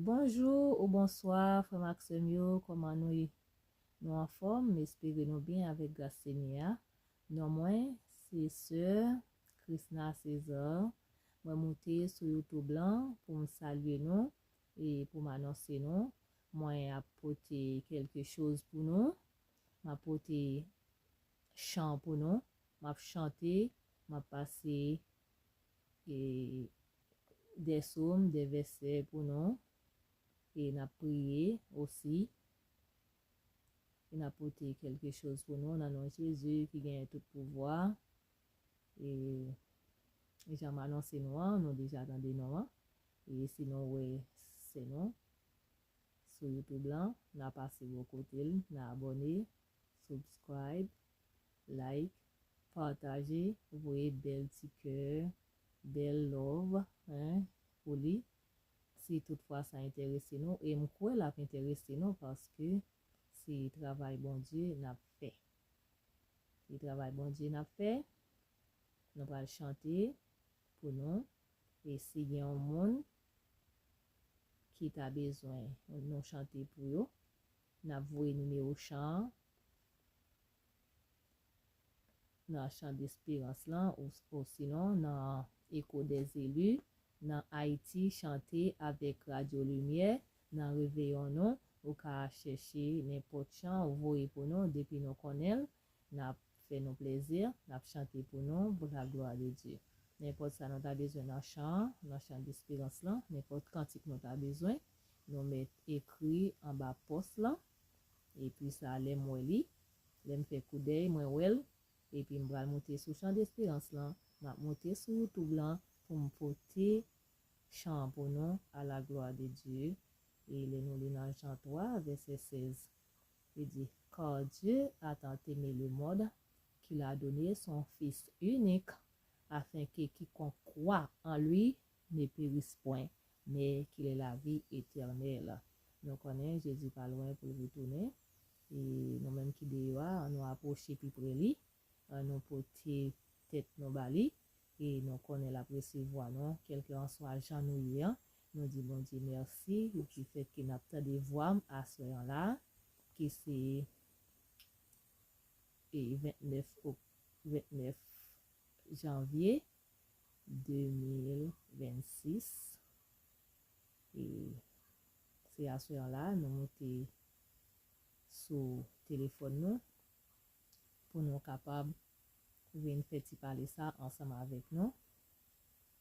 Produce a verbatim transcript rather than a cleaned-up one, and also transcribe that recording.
Bonjou ou bonswa, frè m ak sè m yo, kòman nou ye? Nou anfòm? M espere nou byen avèk gras Senyè a. Non mwen, se sè Krisna César. Mwen moute sou YouTube lan pou m salye nou e pou m anonse nou. Mwen ap pote kèlke choz pou nou. M ap pote chan pou nou. M ap chante, m ap pase e, de sòm, de vèsè pou nou. E n ap priye osi. E n ap pote kèlke choz pou nou nan non Jezi ki genyen tout pouvwa. E, e jan m anonse nou an, nou deja tande non an. E si nou wè se nou sou YouTube lan, n a pase bò kote l, n a abòne, subscribe, like, pataje, voye bèl ti kè, bèl love, hein, pou li. Si toutfwa sa enterese nou, e m kwè l ap enterese nou paske se travay Bondye n ap fè. Se travay Bondye n ap fè. Nou pral chante pou nou. E si gen yon moun ki ta bezwen nou chante pou yo, n ap voye nimewo chan an nan Chan Desperans lan, ou, osinon nan Echo des Élus, nan Ayiti, chante avèk Radyo Limyè, nan Reveillon nou, ou ka chèche nenpòt chan, ou voye pou nou, depi nou konnen l, n ap fè nou plezi, n ap chante pou nou, pour la gloire de Dieu. Nenpòt sa nou ta bezwen nan chan an, nan Chan Desperans lan, nenpòt kantik nou ta bezwen, nou mèt ekri anba pòs lan, epi sa, lè m wè li, lè m fè koudèy, mwen wè l, epi m pral moute sou Chan Desperans lan, m ap moute sou YouTube lan pou m pote chan an pou nou, à la gloire de Dieu. E lè nou li nan Jan twa, vèsè sèz, li di, Car Dieu a tant aimé le monde qu'il a donné son Fils unique, afin que quiconque croit en lui ne périsse point, mais qu'il ait la vie éternelle. Nou konnen Jezi pa lwen pou l retounen. E nou menm ki deyò a, ann nou apwoche pi pre li, ann nou pote tèt nou ba li, e nou konnen l ap resevwa nou, kèlkeswa jan nou ye an. Nou di Bondye mèsi, ki fè ke n ap tande vwa m aswè an la, ki se e vennèf ok-, vennèf janvye de mil vennsis. E se aswè an la, nou moute sou telefòn nou pou nou kapab vin fè ti pale sa ansanm avèk nou.